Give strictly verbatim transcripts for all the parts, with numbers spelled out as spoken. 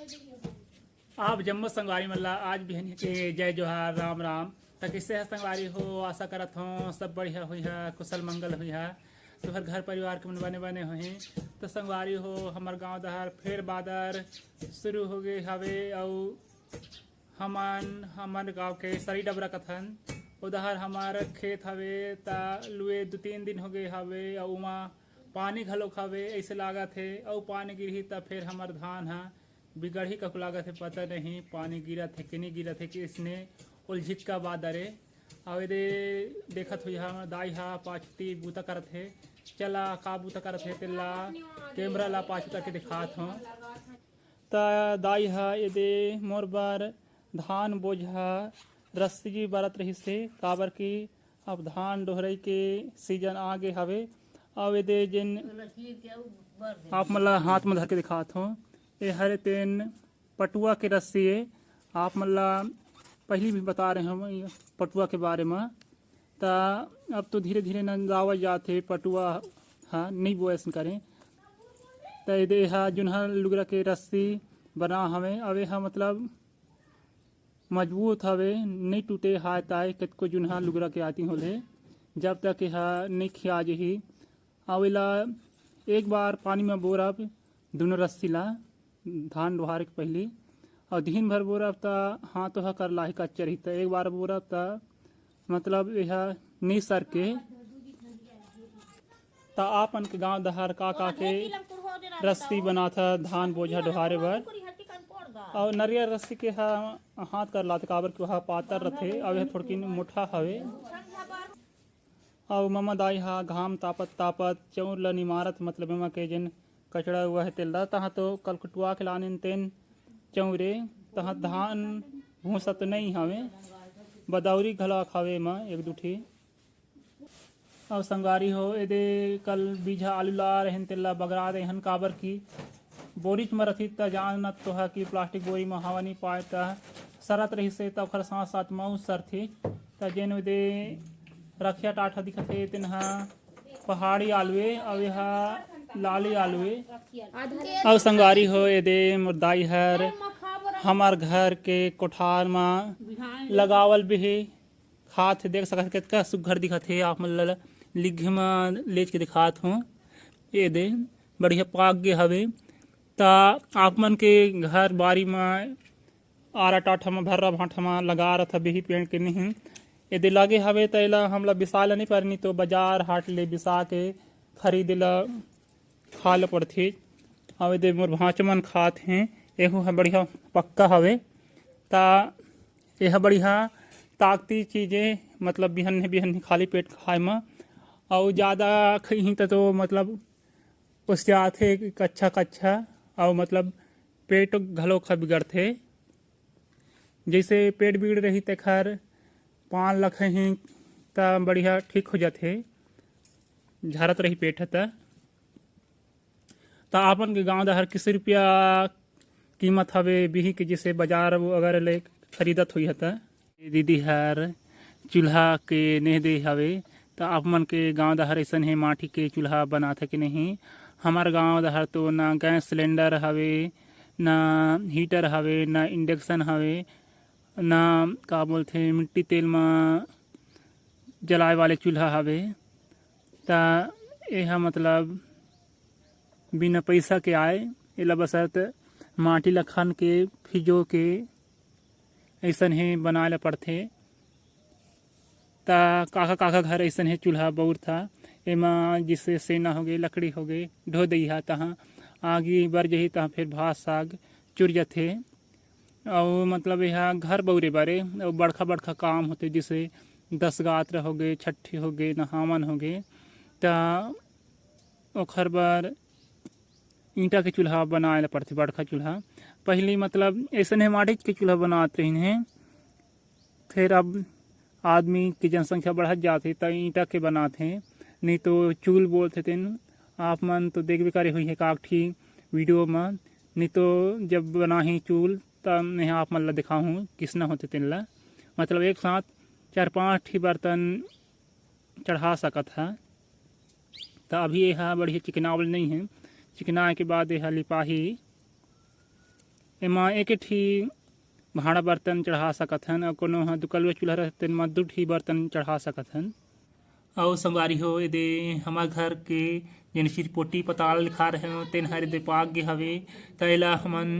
आप जम्मो संगवारी मन ला आज बिहनिया के जय जोहार, राम राम। त कइसे ह संगवारी हो? आशा करत हों सब बढ़िया होइहा, कुशल मंगल होइहा, तुहर घर परिवार के मन बने बने होही। त संगवारी हो, हमर गांव डहर फेर बादर शुरू हो गे हवे अउ हमन, हमर गांव के सरी डबरा कथन, ओ डहर हमर खेत हवे, त लुए दू तीन दिन हो गे हवे अउ ओमा पानी घलोक हवे, अइसे लागत हे। अउ पानी गिरही त फेर हमर धान ह बिगड़ही ककु लागत हे, पता नहीं पानी गिरत हे कि नहीं गिरत हे, कि इसने ओलझिक्का बादर ए। अउ एदे देखत होइहा दाई हा पाछू ती बूता करत हे, चला का बूता करत हे तेला कैमरा ला पाछू तक दिखात हों। त दाई हा एदे मोर बर धान बोझा रस्सी बरत रहिस हे, काबर कि अब धान डोहरई के सीजन आ गे हवे। अउ एदे जेन आप मन ला हाथ में धर के दिखात हों, ए हरे तेन पटुआ के रस्सी ए। आप मन ला पहिली भी बता रहे हों पटुआ के बारे में, त अब तो धीरे धीरे नंदावत जात हे पटुआ हा, नहीं बोए असन करें। त एदे हा जुनहा लुगरा के रस्सी बना हवे। अब ए हा मतलब मजबूत हवे, नहीं टूटे, हाय ताय कतको जुनहा लुगरा के आती होले, जब तक ए हा नहीं खिया जही। अउ एला एक बार पानी में बोरब, दूनों रस्सी ला धान डोहारे के पहिली, अउ दिन भर बोरब त हाथ ह कर लाही कच्चा रही। त एक बार बोरब त मतलब ए हा नहीं सरके। त आप मन के गांव डहर का का के रस्सी बनात ह धान बोझा डोहारे बर? अउ नरियर रस्सी के हा हाथ कर लात, काबर कि ओहा पातर रथे, अउ ए हा थोड़किन मोटा हवे। अउ ममा दाई हा घाम तापत तापत चउर ल निमारत, मतलब एमा के जेन कचड़ा हुआ हे तेल ला, तहाँ तो कलकुटुआ के लानिन तेन चउरे, तहाँ धान भूसा तो नहीं हवे, बदौरी घला खावे एमा एक दू ठी। अउ संगवारी हो, एदे कल बीजा आलू ला रहेन, तेला बगरा देहन, काबर कि बोरीच म रथिस, त जानत तो ह कि प्लास्टिक बोरी म हवा नी पाए, त सरत रहिसे, त ओखर साथ-साथ मऊ सरथे। त जेन एदे रखिया टाठा दिखत हे, तेन ह पहाड़ी आलू ए, अउ ए ह लाली आलू ए। अउ संगवारी हो, एदे मोर दाई हर हमर घर के कोठार म लगावल बिहे। खात हे, देख सकत हे कतका सुग्घर दिखत हे। आप मन ल लिग्घे म लेच के दिखात हों, ये दे बढ़िया पाक गे हवे। त आप मन के घर बारी म आरा टाठा म, भर्रा भाठा म लगा रथ बिही पेड़ के नहीं, ये दे लगे हवे त एला हमला बिसाय ल नहीं परनी, तो बजार हाट ले बिसा के खरीदे ल खा ल पड़थे। अउ एदे मोर भांचा मन खात हें, एहू ह बढ़िया पक्का हवे। त एह बढ़िया ताकती चीज ए, मतलब बिहन्ने बिहन्ने खाली पेट खाए म। अउ जादा खइही त तो मतलब ओसियाथे कच्चा कच्चा, अउ मतलब पेट घलो खा बिगड़थे। जइसे पेट बिगड़ रही तेखर पान ल खइही त बढ़िया ठीक हो जाथे, झरत रही पेट ह त। त आपन के गांव डहर किसे रुपया कीमत हवे बिही के, जइसे बजार अगर ले खरीदत होई ह त? दीदी हर चूल्हा के नेह दे हवे, त आप मन के गांव डहर अइसन हे, माटी के चूल्हा बनाथे कि नहीं? हमर गांव डहर तो ना गैस सिलेंडर हवे, ना हीटर हवे, ना इंडक्शन हवे, ना का बोलथे मिट्टी तेल म जलाए वाले चूल्हा हवे। त एहा मतलब बिना पइसा के आए, एला बसत माटी ल खन के, फिजो के, अइसन हे बनाए ल पड़थे। त काखा काखा घर अइसन हे चूल्हा बउरथा, एमा जइसे सेना होगे, लकड़ी होगे, ढो दइहा, तहाँ आगी बर जही, तहाँ फेर भात साग चुर जथे। अउ मतलब एहा घर बउरे बर ए, अउ बड़खा बड़खा काम होथे, जइसे दस गात्र होगे, छट्ठी होगे, नहावन होगे, त ओखर बर ईंटा के चूल्हा बनाए ल पड़थे, बड़खा चूल्हा। पहिली मतलब अइसने माटीच के चूल्हा बनात रहिन हे, फेर अब आदमी के जनसंख्या बढ़त जात हे, त ईंटा के बनात हे, नहीं तो चूल बोलथे तेन। आप मन तो देखबे करे होइहे काकठी वीडियो म, नहीं तो जब बनाही चूल, त मैं आप मन ल दिखाहूँ किसना होथे तेन ल। मतलब एक साथ चार पांच ठी बर्तन चढ़ा सकत ह। त अभी एहा बढ़िया चिकनावल नहीं हे, चिकनाए के बाद एहा लिपाही। एमा एक ठी भांड़ा बर्तन चढ़ा सकत हन, अउ कोनो ह दुकलुआ चूल्हा रथे, तेन म दू ठी बर्तन चढ़ा सकत हन। अउ संगवारी हो, एदे हमर घर के जेन चिरपोटी पताल लिखा रहे हो, तेन हर एदे पाक गे हवे। त एला हमन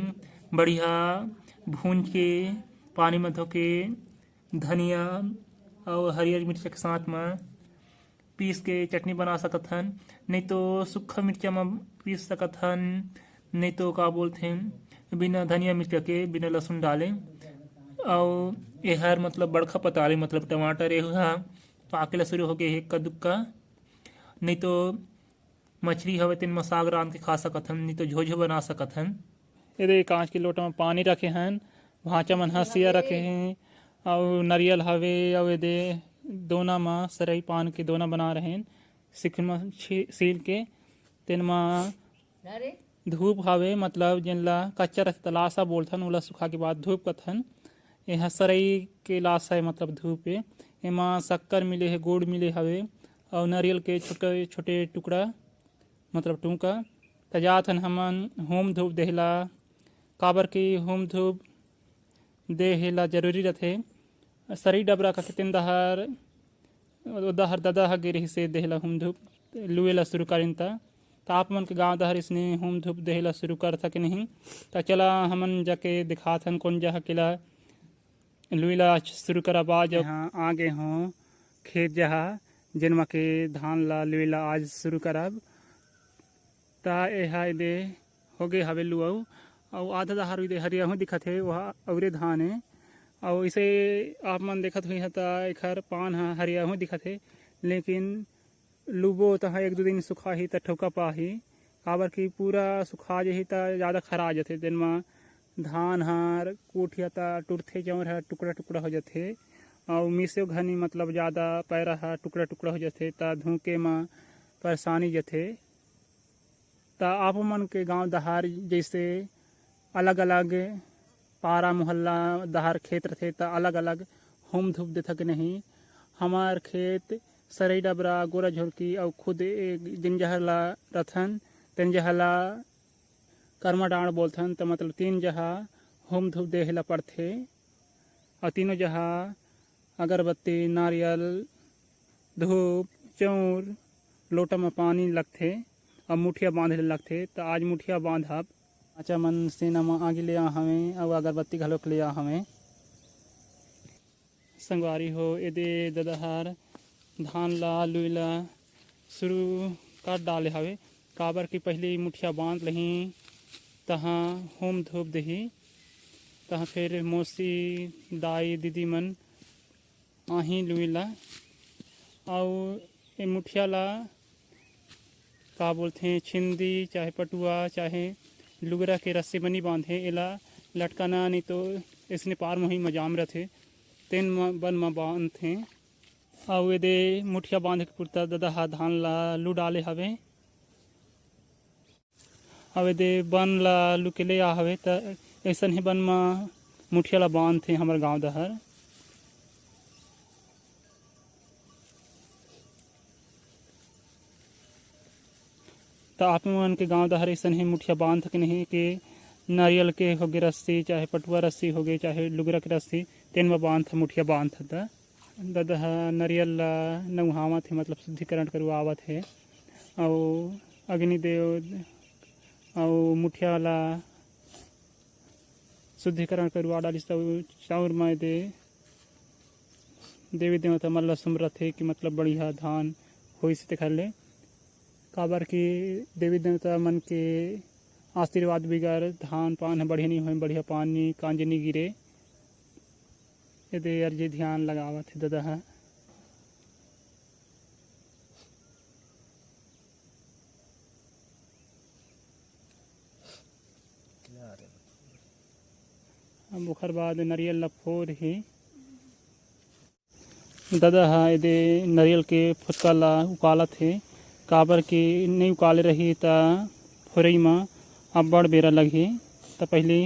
बढ़िया भूंज के, पानी म धो के, धनिया अउ हरियर मिर्चा के साथ म पीस के चटनी बना सकत हन, नहीं तो सूखा मिर्चा म पीस सकत हन, नहीं तो का बोलथे, बिना धनिया मिर्चा के, बिना लहसुन डाले। अउ एहर मतलब बड़खा पताल ए, मतलब टमाटर, एहू ह पाके ला शुरू हो गे हे, कदुक्का, नहीं तो मछली हवे, तेन म साग रांध के खा सकत हन, नहीं तो झोझो बना सकत हन। एदे कांच के लोटा म पानी रखे हन, भांचा मन हंसिया रखे हैं, अउ नरियल हवे, अउ एदे दोना म सरई पान के दोना बना रहे हैं, सिखन म छी-, सील के, तेन म धूप हवे, मतलब जेन ला कच्चा रथे त लासा बोलथन, ओला सुखा के बाद धूप कथन। एहा सरई के लासा हे, मतलब धूप हे। एमा शक्कर मिले हे, गुड़ मिले हवे, अउ नरियल के छोटे छोटे टुकड़ा, मतलब टूका। त जात हन हमन होम धूप देहला, काबर कि होम धूप देहला जरूरी रथे। सरई डबरा कथे तेन डहर, ओ डहर ददा ह गे रिहिसे देहला होम धूप लुए ला शुरू करिन त। त आप मन के गांव डहर इसने होम धूप देहला शुरू करथा के नहीं? त चला हमन जाके दिखात हन कोन जहा केला लुए ला शुरू करब आज। हाँ, आ गे हों खेत जहा, जेन म के धान ला लुए ला आज शुरू करब। त एहा एदे हो गे हवे लुअऊ, अउ आधा डहर एदे हरियाहू दिखत हे, ओहा अउरे धान हे। अउ इसे आप मन देखत होइहा त एखर पान ह हरियाहू दिखत हे, लेकिन लुबो तहाँ एक दू दिन सुखाही त ठउका पाही, काबर कि पूरा सुखा जही त जादा खरा जथे, तेन म धान हर कोठिया त टूटथे, चाउर हर टुकड़ा टुकड़ा हो जथे, अउ मिसे घनी मतलब जादा पैरा ह टुकड़ा टुकड़ा हो जथे, त धोके म परेशानी जथे। त आप मन के गांव डहर जइसे अलग-अलग पारा मोहल्ला डहर खेत रथे, त अलग-अलग होम धूप देथा के नहीं? हमर खेत सरई डबरा, गोरा झोरकी अउ खुद एक जिन जहर ला रथन, तेन जहर ला करमा डांड़ बोलथन, त मतलब तीन जहा होम धूप देहे ला पड़थे। अउ तीनों जहा अगरबत्ती, नारियल, धूप, चउर, लोटा म पानी लगथे अउ मुठिया बांधे ले लगथे। त आज मुठिया बांधब। भांचा मन सेना म आगी ले आ हवें अउ अगरबत्ती घलोक ले आ हवें। संगवारी हो, एदे ददा हर धान ला, लुई ला शुरू कर डाले हवे, काबर कि पहिली मुठिया बांध लही, तहाँ होम धूप देही, तहाँ फिर मौसी, दाई, दीदी मन आही लुई ला। अउ ए मुठिया ला का बोलथे, छिंदी चाहे पटुआ चाहे लुगरा के रस्सी म नी बांधे, एला लटकाना नहीं तो अइसने पार म ही मजाम रथे, तेन म, बन म बांधथे। अउ एदे मुठिया बांधे के पुरता ददा ह धान ला लू डाले हवे। अउ एदे बन ला लुके ले आ हवे, त अइसन ही बन म मुठिया ला बांधथे हमर गांव डहर। त आप मन के गांव डहर अइसन ही मुठिया बांधथे के नहीं, के नारियल के होगे रस्सी, चाहे पटुआ रस्सी होगे, चाहे लुगरा के रस्सी, तेन म बांधथे, मुठिया बांधथे। त ददा ह नरियल ला नउहावत हे, मतलब शुद्धिकरण करवावत हे। अउ अग्निदेव अउ मुठिया ला शुद्धिकरण करवा डालिस, त चाउर म एदे देवी देवता मन ला सुमरत हे कि मतलब बढ़िया धान होइस तेखर ले। काबर कि देवी देवता मन के आशीर्वाद बिगर धान पान ह बढ़िया नी होय, बढ़िया पानी कांजी नी गिरे। एदे अरजी ध्यान लगावत हे ददा ह। अब ओखर बाद नरियल ला फोर ही। ददा ह एदे नरियल के फुचका ला उकालत हे, काबर कि नइ उकाले रही त फोरई म अब्बड़ बेरा लगही। त पहिली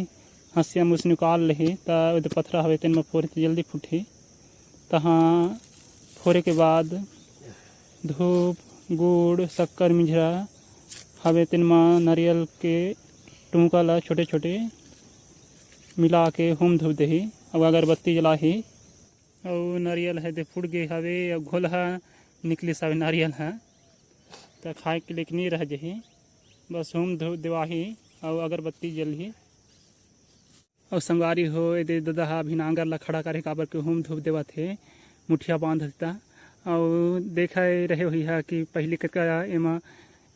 हंसिया मुस निकाल लेही, त एदे पथरा हवे तेन म फोरही त जल्दी फूटही। तहाँ फोरे के बाद धूप, गुड़, शक्कर मिझरा हवे, तेन म नरियल के टूंका ला छोटे-छोटे मिला के हूम धूप देही, अउ अगरबत्ती जलाही। अउ नरियल ह दे फूट गे हवे, अउ घोलहा निकलिस हवे नरियल ह, त खाए के लेके नी रह जही। बस हूम धूप देवाही अउ अगरबत्ती जलही। अउ संगवारी हो, एदे ददा ह अभी नांगर ला खड़ा करे, काबर के हूम धूप देवत हे, मुठिया बांधत हे ता। अउ देखे रहे होही हा कि पहिली कतका एमा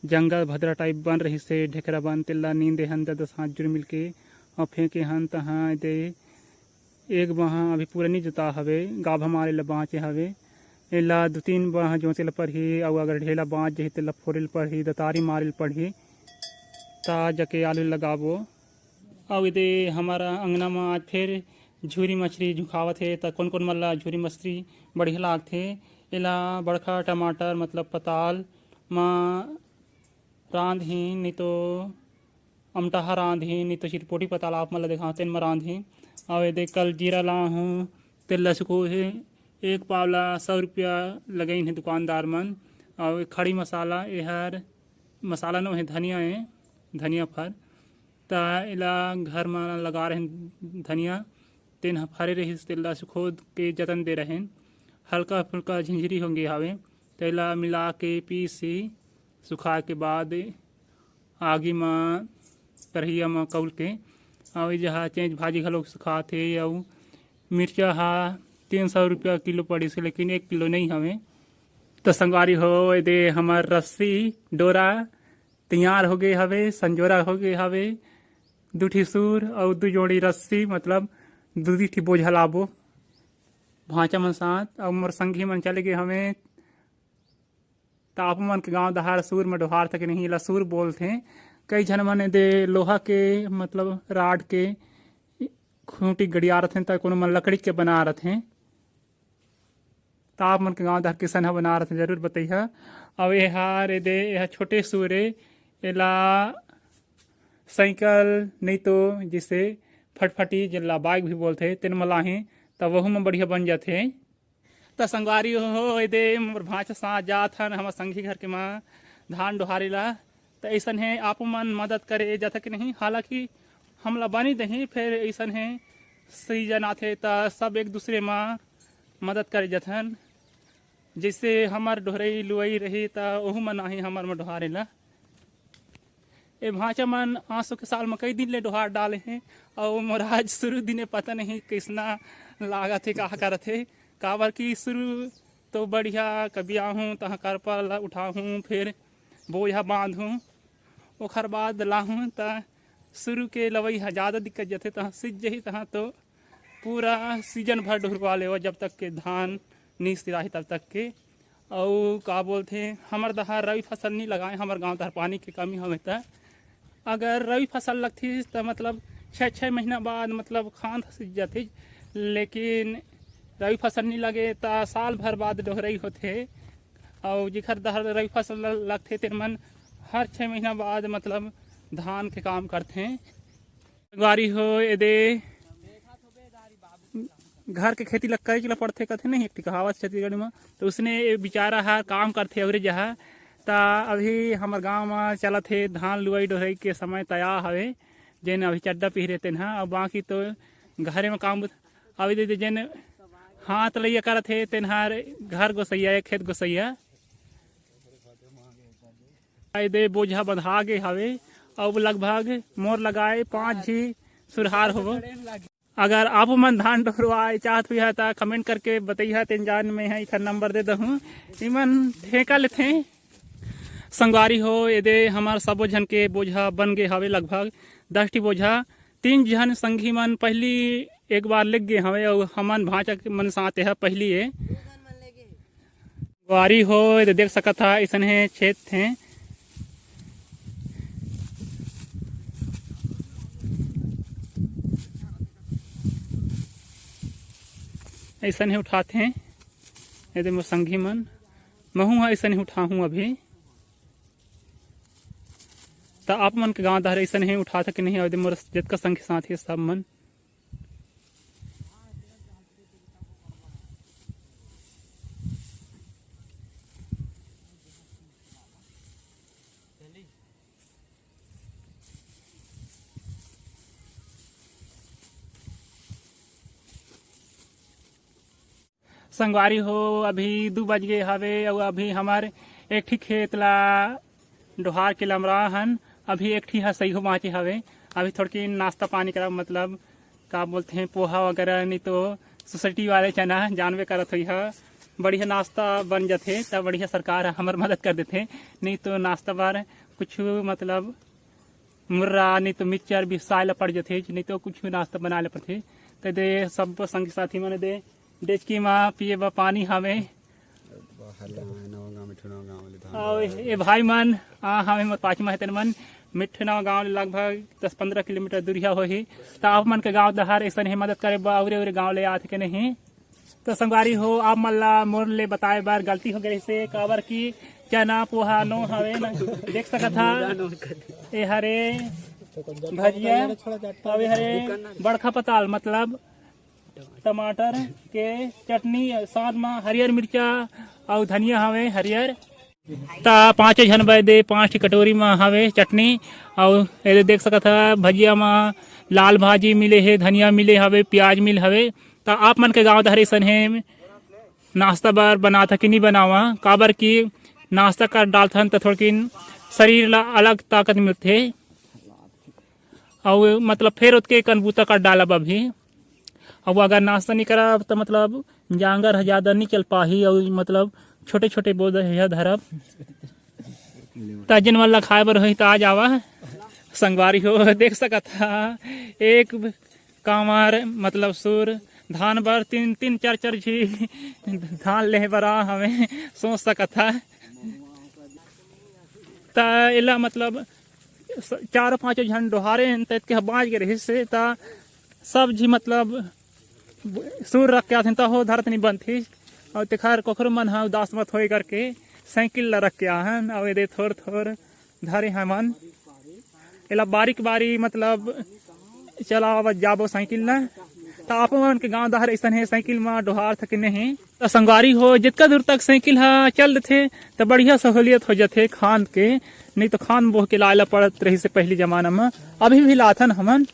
जंगल भद्रा टाइप बन रहिस हे, ढेकरा बन, तेला नींदे हन ददा साथ जुड़ मिलके, अउ फेंके हन। तहाँ एदे एक बांह अभी पूरा नी जोता हवे, गाभा मारे ला बांचे हवे। एला दू तीन बांह जोते ला परही, अउ अगर ढेला बांच जही, तेला फोरे ला परही, दतारी मारे ला परही, ता जाके आलू लगाबो। अउ एदे हमर अंगना म आज फेर झूरी मछरी झुकावत हे, त कोन कोन मन ला झूरी मछरी बढ़िया लागथे, एला बड़खा टमाटर, मतलब पताल म रांधही, नहीं तो अमटाहा रांधही, नहीं तो चिरपोटी पताल आप मन ला देखाओ, तेन म रांधही। अउ एदे कल जीरा लाहूँ, तेल ला सुखो हे, एक पाव ला सौ रुपया लगइन हे दुकानदार मन। अउ खड़ी मसाला, एहर मसाला नो हे, धनिया हे, धनिया फर। त एला घर म लगा रहेन धनिया, तेन ह फरे रहिस, तेला सुखो के जतन दे रहेन। हल्का फुल्का झिंझरी हो गे हावे, तेला मिला के पीस ही, सुखा के बाद आगी म, करहिया म कउल के, अउ ए जहा चेंच भाजी घलो सुखात हे। अउ मिर्चा हा तीन सौ रुपया किलो पड़िस हे, लेकिन एक किलो नइ हवे। त संगवारी हो, एदे हमर रस्सी डोरा तैयार हो गे हवे, संजोरा हो गे हवे। दू ठी सूर अउ दू जोड़ी रस्सी, मतलब दू दू ठी बोझा लाबो भांचा मन साथ। अउ मोर संगी मन चले गे हवे। त आप मन के गांव डहार सूर म डोहारथे के नहीं, एला सूर बोलथे। कई झन मन एदे लोहा के, मतलब राड के खूंटी गड़िया रथे, त कोनो मन लकड़ी के बना रथे। त आप मन के गांव डहार किसन ह बना रथे, जरूर बतइहा। अउ एहार एदे, एहा छोटे सूर ए, एला साइकिल नहीं तो जैसे फटफटी, जेला बाइक भी बोलथे, तेन म लाही, त वहू म बढ़िया बन जाथे। त संगवारी हो, एदे मोर भांचा साथ जात हन हमर संगी घर के मां धान डोहारे ला। त अइसन हे, आपो मन मदद करे जाथा कि नहीं? हालांकि हमला बनी दही, फेर अइसन हे, सीजन आथे त सब एक दूसरे म मदद करे जाथन। जैसे हमर डोहरई लुवई रही त ओहू मन आही हमर म डोहारे ला। ए भांचा मन आसो के साल म कई दिन ले डोहार डाले हे, अउ मोर आज शुरू दिने पता नहीं कइसना लागत हे, का करत हे, काबर कि शुरू तो बढ़िया, कभी आहूँ तहाँ करपा ला उठाहूँ, फिर बोझा बांधहूँ, ओखर बाद लाहूँ त शुरू के लवई ह जादा दिक्कत जथे, तहाँ सिज जही, तहाँ तो पूरा सीजन भर डोहरवा लेवा, जब तक के धान नी सिराही तब तक के। अउ का बोलथे, हमर डहार रबी फसल नी लगाए, हमर गांव डहार पानी के कमी हवे, त अगर रबी फसल लगथिस त मतलब छः छः महीना बाद मतलब खांध सिज जाथे, लेकिन रबी फसल नी लगे त साल भर बाद डोहरई होथे। अउ जेखर डहार रबी फसल ल-, लगथे, तेन मन हर छः महीना बाद मतलब धान के काम करथे। संगवारी हो, एदे घर के खेती ल करे के ल पड़थे कथे नहीं, एक ठी कहावत छत्तीसगढ़ी म। त उसने ए बिचारा हर काम करथे अवरे जहा। त अभी हमर गांव म चलत हे धान लुवई डोहरई के समय तया हवे, जेन अभी चड्डा पहिरे तेन ह, अउ बाकी तो घरे म काम बुत-, अभी दे, दे जेन हाथ लइया करत हे, तेन हर घर गोसैया, एक खेत गोसैया। एदे बोझा बंधा गे हवे, अउ लगभग मोर लगाए पाँच झी सुरहार होबो। अगर आप मन धान डोहरवाए चाहत हुई है, त कमेंट करके बतइहा, तेन जान में है, इखर नंबर दे दहूँ। इमन ठेका लेथे। संगवारी हो, एदे हमर सबो झन के बोझा बन गे हवे, लगभग दस ठी बोझा। तीन झन संगी मन पहली एक बार लेग गे हवे, अउ हमन भांचा के मन साथ एहा पहली ए। संगवारी हो, एदे देख सकत हा, अइसन हे, छेद थे। अइसन हे उठाथे, एदे मोर संगी मन, महू ह अइसन हे उठाहूँ अभी। त आप मन के गांव डहर अइसन हे उठाथे कि नहीं, एदे मोर जतका संगी साथी सब मन। संगवारी हो, अभी दू बज गे हवे अउ अभी हमर एक ठी खेत ला डोहार के लमरा हन। अभी एक ठी ह सही हो बाँचे हवे। अभी थोड़किन नाश्ता पानी करा, मतलब का बोलते हैं, पोहा वगैरह, नहीं तो सोसाइटी वाले चना, जानबे करत होई ह, बढ़िया नाश्ता बन जथे, त बढ़िया सरकार ह हमर मदद कर देथे। नहीं तो नाश्ता बर कुछ, मतलब मुर्रा, नहीं तो मिक्सचर बिसाए ला पड़ जथे, नहीं तो कुछ नाश्ता बनाए ला पड़थे। त दे सब संगी साथी मन दे डेचकी म पिए बर पानी हवे। बाहर ले आए, नवा गाँव, मिठू नवा गाँव ले धान अउ ए भाई मन, आ, हवे मोर पाछू म हे, तेन मन मिठू नवा गाँव ले लगभग दस पंद्रह किलोमीटर दूरिहा होही। त आप मन के गाँव डहर अइसन हे मदद करे बर अउरे अउरे गाँव ले आथे के नहीं? त संगवारी हो, आप मन ला मोर ले बताए बर गलती हो गई से, काबर कि चना पोहा नो हवे न, देख सकत हा, ए हरे भजिया, अउ ए हरे बड़खा पताल, मतलब टमाटर के चटनी, साथ म हरियर मिर्चा अउ धनिया हवे हरियर। त पाँचों झन बर दे पाँच ठी कटोरी म हवे चटनी, अउ एदे देख सकत हा भजिया म लाल भाजी मिले हे, धनिया मिले हवे, प्याज मिले हवे। त आप मन के गाँव डहर अइसन हे नाश्ता बर बनात हा कि नहीं बनावा, काबर कि नाश्ता कर डालथन त थोड़किन शरीर ला अलग ताकत मिलथे। अउ मतलब फेर ओतके कन बूता कर डालब अभी। अब अगर नाश्ता नहीं करब त मतलब जांगर ह ज्यादा नहीं चल पाही, अउ मतलब छोटे छोटे बोझ हे धरब। त जिन मन ला खाए बर होही त आ जावा संगवारी हो। देख सकत हा एक कामर, मतलब सुर धान बर तीन तीन चार चार झी धान लेहे बर आ हवे, सोच सकत हा। त एला मतलब स-, चारों पांचों झन डोहारे हन, त एतके ह बांच गे रहिस हे, त सब झी मतलब सुर रख के आथें, त हो धरत नहीं बनथिस। अउ तेखर कोखरो मन ह उदास मत होए करके साइकिल ला रख के आहन, अउ एदे थोर थोर धरे हमन। एला बारी के बारी मतलब चलावत जाबो साइकिल ला। त आप मन के गांव डहर अइसन हे, साइकिल म डोहार थके नहीं? त संगवारी हो, जितका दूर तक साइकिल ह चल देथे, त बढ़िया सहूलियत हो जाथे खांद के, नहीं तो खांद बोह के लाए ला पड़त रहिस हे पहली जमाना म, अभी भी लाथन हमन।